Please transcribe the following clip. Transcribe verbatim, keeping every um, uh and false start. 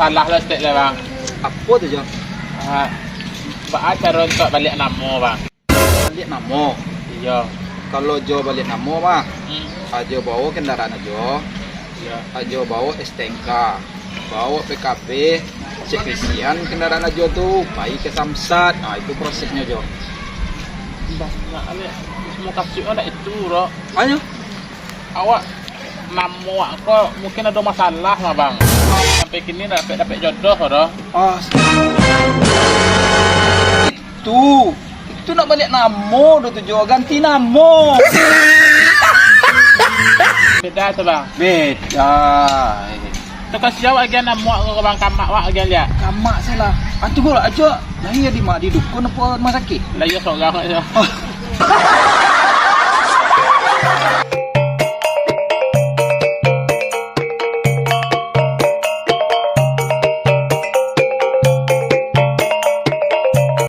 Salah lah stek lah, Bang. Apo tu, Jo? Ah, baa caro untuak baliak namo, Bang? Baliak namo? Iyo. Kalau Jo baliak namo mah, hmm, Ajo bawo kandaraan Ajo. Iyo. Ajo bawo S T N K, bawo P K P, cek isian kandaraan Ajo tu, pai ka Samsat. Nah, itu proseснyo, Jo. Banyak, Lek. Mukasuik ndak itu, Bro. Ayo. Awak, namo awak ko mungkin ado masalah lah, Bang. Sampai kini ndak dapek-dapek jodoh doh. Ah, itu, itu nak baliak namo doh tu, Jo, ganti namo. Beda tu, Bang. Beda. Tu ka sia awak agiah namo awak ko, Bang, ka amak awak agiah liak. Ka amak salah. Ah, tu ko lah, Ajo lahia di ma, di dukun apo rumah sakik? Lahia sorang ajo.